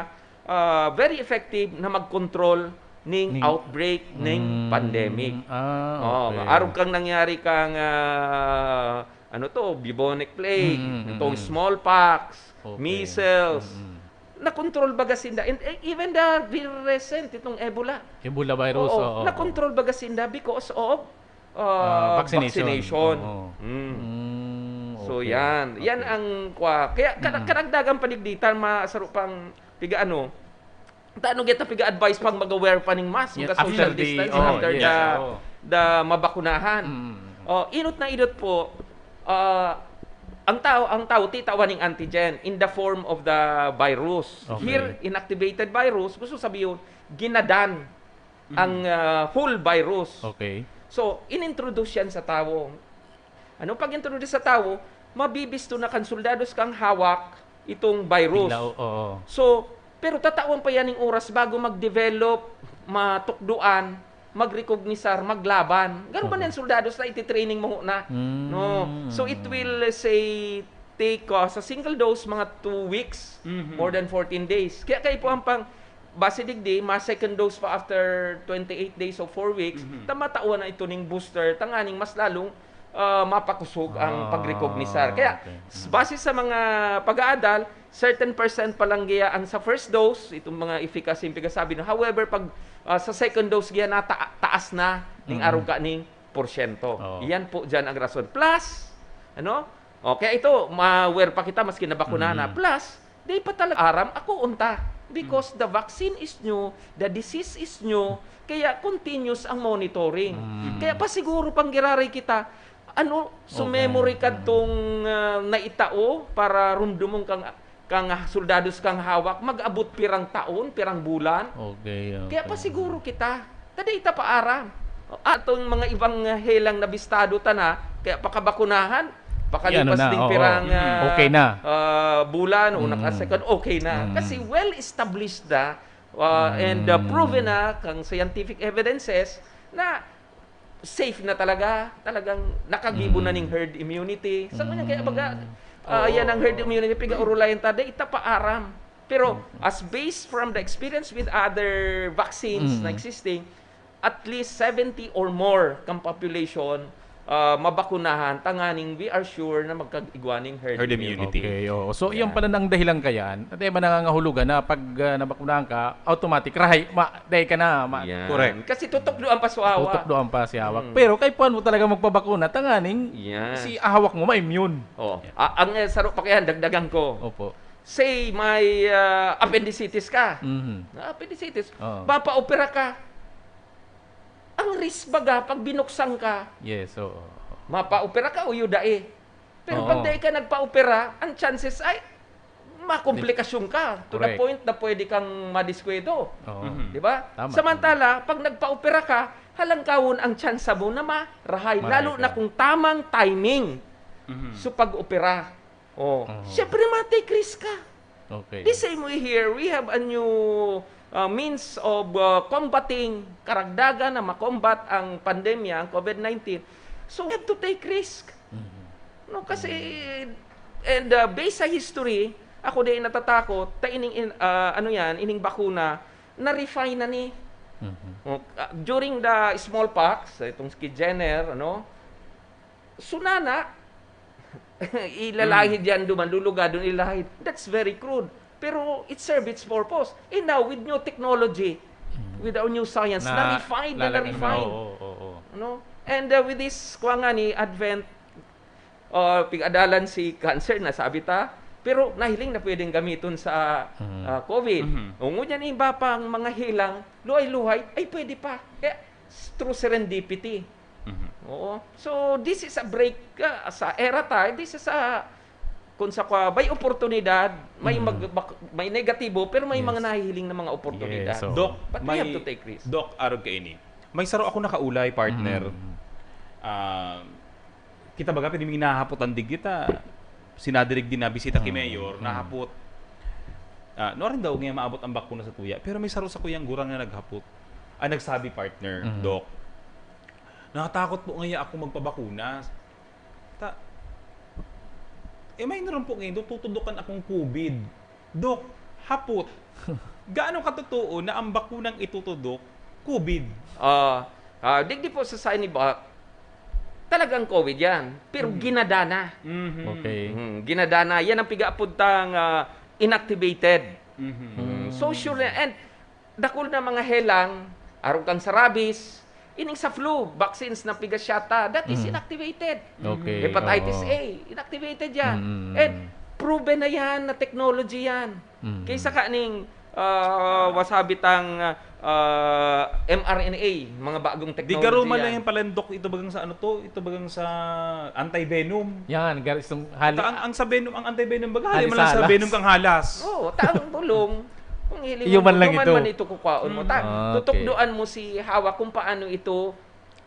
ah, very effective na mag-control ning Ning outbreak ning Mm, pandemic. ah, Oh, okay. arog kang nangyari kang, ah, ano to, bubonic plague, Mm, mm, itong mm. smallpox, Okay. measles. Mm, mm. Nakontrol baga sinda. And, eh, even the very recent, itong Ebola. Ebola virus, Oo, oo, oo. nakontrol baga sinda because of, ah, Ah, vaccination. vaccination. Oo. Mm. Mm, So, okay. yan. Yan Okay. ang kwa-, kaya ka-, Mm. karagdagan pa digdi, ta masaro pang piga-ano, ta ano, kita piga-advise pang mag-aware pa ning mask, Yan, mag-social after the, distance, oh, after yes, the, oo. the mabakunahan. Mm. Oh, inot na inot po, ah, ang tao, ang tao, titawan ning antigen in the form of the virus. Okay. Here, inactivated virus, gusto sabihin, ginadan Mm. ang, ah, whole virus. Okay. So, inintroduce yan sa tao. Ano, pag introduce sa tao, mabibisto na kan soldados kang hawak itong virus. Tinglaw, oo. So, pero tatawan pa yan ng oras bago mag-develop, matukdoan, magrekognisar, maglaban. Garo man Oo. yan, soldados na ititraining mo na. Mm. No? So, it will, uh, say, take, uh, sa single dose, mga two weeks, Mhm. more than fourteen days. Kaya kayo po ang pang, base digdi, ma-second dose pa after twenty-eight days o four weeks, Mhm. ta matawan na ito ning booster, tanganing mas lalong, ah, mapakusog ang Ah, pagrecognisar. Kaya, okay. s-, Mm. base sa mga pag-aadal, certain percent pa lang giya ang sa first dose, itong mga efficacy yung pigsasabi na. However, pag, ah, sa second dose giya, nata-, taas na ning Mm. arog ka ning porsyento. Oo. Iyan po dyan ang rason. Plus, ano? O, kaya ito, ma-aware pa kita, maski nabakuna na. Mm. Plus, di pa talaga aram, ako unta. Because Mm. the vaccine is new, the disease is new, kaya continuous ang monitoring. Mm. Kaya pasiguro pang giraray kita, ano, so Okay. memory ka Mm. tong, ah, naitao para rumdumon kang, kang soldados kang hawak, mag-abot pirang taon, pirang bulan. Okay, Kaya okay. pasiguro kita. Kada ita paaram. Atong mga ibang, ah, helang nabistado ta na, kaya pakabakunahan, pakalipas Yan na, ding oo. pirang, Mm. ah, Okay na. ah, bulan o Mm. naka-second, okay na. Mm. Kasi well-established na, ah, and, ah, Mm. proven na kang scientific evidences na safe na talaga, talagang nakagibo na Mm. ning herd immunity. Sa kanya, kaya baga, Mm. ah, Oo. yan ang herd immunity, piga-urulayan ta, dai ta paaram. Pero Mm. as based from the experience with other vaccines na Mm. existing, at least seventy or more kang population, ah, mabakunahan, tanganing we are sure na magkag-igwa ning herd Herd immunity. immunity. Okay, oo. So, Yeah. iyan pala nang dahilan kayan, at iyan ba nangangahulugan na pag, ah, nabakunahan ka, automatic, rahay, ma-, dai ka na, ma-, Yan. Correct. Kasi tutukdoan pa sa hawak. Tutukdoan pa si hawak. Mm. Pero kaipuhan mo talaga magpabakuna, tanganing Yan. si hawak mo ma-immune. Oh. Yeah. Ah, ang, eh, saro pa kayan, dagdagan ko. Opo. Say, may, ah, appendicitis ka. Mhm. Na appendicitis, Oo. mapaopera ka. Ang risk baga, pag binuksan ka, Yes, oo. mapaopera ka o yudae. Pero pag Oo. dai ka nagpaopera, ang chances ay makomplikasyon ka to the Correct. point na pwede kang madiskwento. Oo. Mhm. Di ba? Tama, Samantala, tama. pag nagpaopera ka, halangkawon ang tsansa mo na marahay, Marahay lalo na ka. kung tamang timing Mhm. sa pag-opera. Oh, Oo. siyempre, ma-take risk ka. Okay. The same way here, we have a new, uh, means of, uh, combating, karagdagan na makombat ang pandemya, ang covid nineteen. So, we have to take risk. Mhm. No, kasi, and, uh, based sa history, ako di natatakot, ta ining in-, uh, ano yan, ining bakuna, na-refine na ni. Mhm. Oh, uh, during the smallpox, itong si Jenner, ano, sunana, ilalahid Mm. yan duman, lulugadon, ilalahid. That's very crude. Pero it served its purpose. And now, with new technology, Mm. with our new science, Na, na-refine na, lalagyan na, na-refine. oo, oo, oo. No? And, uh, with this, kuha nga ni Advent, uh, pig-adalan si cancer, nasabi ta, pero nahiling na pwedeng gamiton sa, Mm. uh, covid. Mhm. O, ngunyan iba pang mga helang, luhay-luhay, ay pwede pa. Kaya, s-, through serendipity. Mhm. Oo. So, this is a break, ah, sa era ta, this is a, kung sa kwa, may oportunidad, may Mm. mag-, bak-, may negatibo, pero may Yes. mga nahihiling na mga oportunidad. Yes, so Doc, But we may, have to take risk. Doc, arog kaini. May saro ako nakaulay, partner. Mm. Ah, kita baga, pwede may nahahapotan digdi ta. Sinadirig din na bisita ki Mm. Mayor, Mm. nahapot. Ah, nuarin daw ngayon maabot ang bakuna sa tuya. Pero may saro sa kuyang gurang na naghapot. Ah, nagsabi, partner, Mm. Doc. Natatakot po ngayon ako magpabakuna. Ta-, eh, may naroon po ngayon, tutudokan akong covid. Doc, hapot. Gaano katotoo na ang bakunang itutudok, covid? Ah, ah, digdi po sa Sinovac, talagang covid yan. Pero Mm. ginadana. Mhm. Okay. Mhm, ginadana. Yan ang pigaapod tang, ah, inactivated. Mhm. Mm. So, sure na. And dakul na mga helang, arog kang sa rabies, ining sa flu, vaccines na pigasyata, that is Mm. inactivated. Okay, Hepatitis oo. A, inactivated yan. Mm. And proven na yan na technology yan. Mm. Kaysa kaning, ah, wasabi tang, ah, M R N A, mga bagong Di technology garo man yan. lang yung palendok, ito bagang sa ano to, ito bagang sa anti-venom. Yan, gar-, itong hali- Ta-, ang, ang sa venom, ang anti-venom baga, hali man lang sa Halisalas. venom kang halas. Oo, ta ang bulong. Kung hiling Iyo mo, man lang duman ito. man ito kukwaon mo. Mm. Ta, Ah, okay. tutukdoan mo si hawak kung paano ito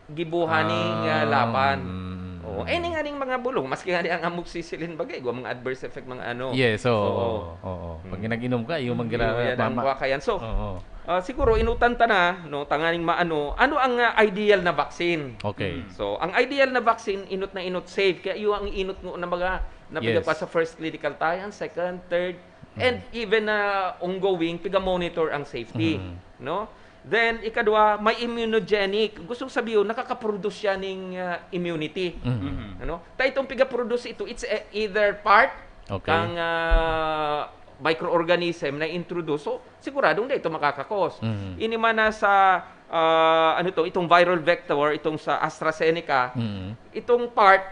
gibuhaning, Ah, ah, laban. mm. Oo. Eh, ning aning mga bulong, maski nga di ang amoxicillin bagay, igwa mga adverse effect, mga ano. Yes, oo, Oo. oo, oo. Pag Mm. nag-inom ka, iyo man Iyo, gira-, yan ang mama. buwakayan. So, Oo. ah, siguro, inutan ta na, no, tanganing maano, ano ang, ah, ideal na vaccine? Okay. Mm. So, ang ideal na vaccine, inot na inot, safe. Kaya iyo ang inot mo na mga, na Yes. pa sa first clinical trial, second, third, Mm. and even, ah, ongoing, piga-monitor ang safety, Mm. no? Then, ikadwa, may immunogenic. Gustong sabihin, nakakaproduce siya ning, ah, immunity. Mm. Mhm. Ano? Ta itong piga-produce ito, it's e-, either part Okay. kang, ah, microorganism na introduce. So, siguradong dai ito makakakos. Mm. Ini man na sa, ah, ano to, itong viral vector, itong sa AstraZeneca, Mm. itong part,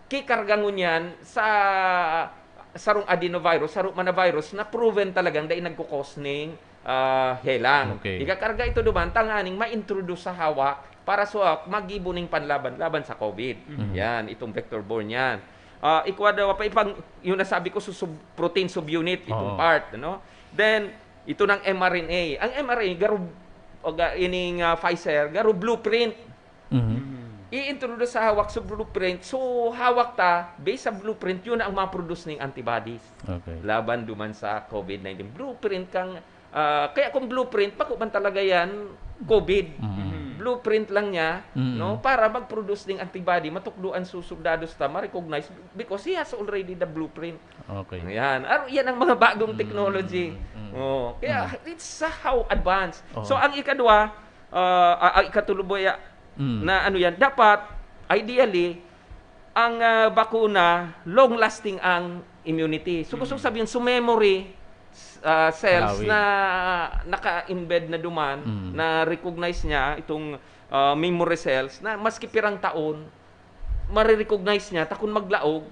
kikarga ngunyan sa sarong adenovirus, saro man na virus na proven talagang dai nagkukos ning, ah, helang. Okay. Ikakarga ito duman, tanganing ma-introduce sa hawak para sa hawak magibo ning panlaban laban sa covid. Mhm. Yan, itong vector-borne yan. Ah, ikwa daw pa ipang, yung nasabi ko, su-, sub-, protein subunit, itong Oo. part, ano? Then, ito ng M R N A. Ang M R N A, garo-, o ga-, ining, ah, Pfizer, garo blueprint. Mhm. Mm. I-introduce sa hawak sa blueprint. So, hawak ta, based sa blueprint, yun ang maproduce ning antibodies Okay. laban duman sa COVID nineteen. Blueprint kang, ah, kaya kung blueprint, bako man talaga yan, COVID. Mhm. Blueprint lang niya, Mm. no, para mag-produce ning antibody, matukdoan sa soldados ta, ma-recognize because he has already the blueprint. Okay. Ayan. Aro, yan ang mga bagong Mm, technology. mm, mm. Oh, kaya Mm. it's so how advanced. Oo. So, ang ikadwa, ah, ah, ang ikatulo ba ya-, Mm. na ano yan, dapat, ideally, ang ah, bakuna, long-lasting ang immunity. So, gusto Mm. sabihin, so memory s- ah, cells Lawig. na naka-embed na duman, Mm. na recognize niya itong ah, memory cells, na maski pirang taon, marirecognize niya, ta kung maglaog,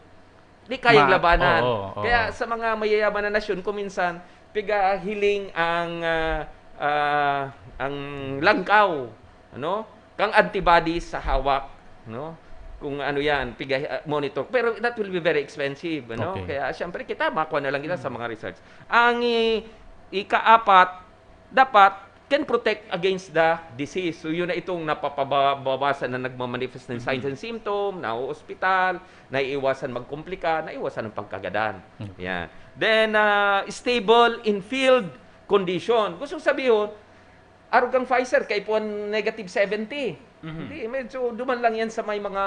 di kayang Ma- labanan. oo, oo. Kaya sa mga mayayaman na nasyon, kung minsan, pigahiling ang, ah, ah, ang langkaw, ano? Kang antibodies sa hawak, no? Kung ano yan, piga, ah, monitor. Pero that will be very expensive, ano? Okay. Kaya, siyempre, kita, makuha na lang kita sa mga research. Ang i- ikaapat, dapat, can protect against the disease. So, yun na itong napapabawasan na nagmamanifest ng signs and symptom, na-hospital, naiiwasan magkomplika, naiiwasan ang pagkagadan. Okay. Yan. Then, ah, stable in field condition. Gusto sabihin, arog ang Pfizer, kay puwan negative seventy. Mhm. Hindi, medyo duman lang yan sa may mga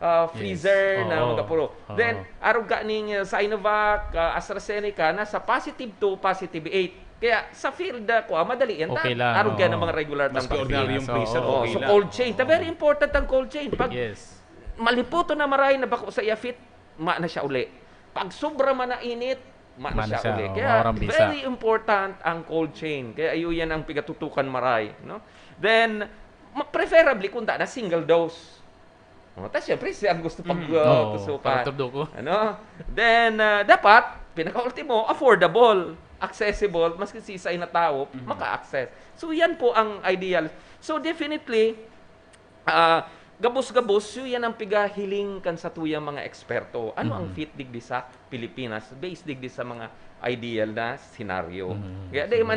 ah, Yes. freezer na Oo. magapuro. Oo. Then, arog ka ning uh, Sinovac, uh, AstraZeneca, nasa positive two, positive eight. Kaya sa field na kuha, madali yan. Okay Ta- lang, arog yan oo. ang mga regular Maski tang ordinaryong Pilipinas, freezer, oo. Oh, okay so lang. cold chain. Ta very important ang cold chain. Pag Yes. maliputo na maray na bako sa iya fit, ma na siya uli. Pag sobra man na init, ma na Ma na siya, siya, uli. oo, Kaya maorang bisa. very important ang cold chain. Kaya iyo yan ang pigatutukan maray, no? Then, ma- preferably kung na single dose. Oh, tas syempre, siya ang gusto pag Mm. uh, Oo, tusukan. para turdo ko. Ano? Then, uh, dapat, pinaka-ultimo, affordable, accessible, maski sisay na tao, Mhm. maka-access. So, yan po ang ideal. So, definitely, ah, gabos-gabos, so yan ang pigahiling kan sa tuyang mga eksperto. Ano ang Mhm. fit digdi sa Pilipinas, based digdi sa mga ideal na senaryo. Mhm. Kaya, di man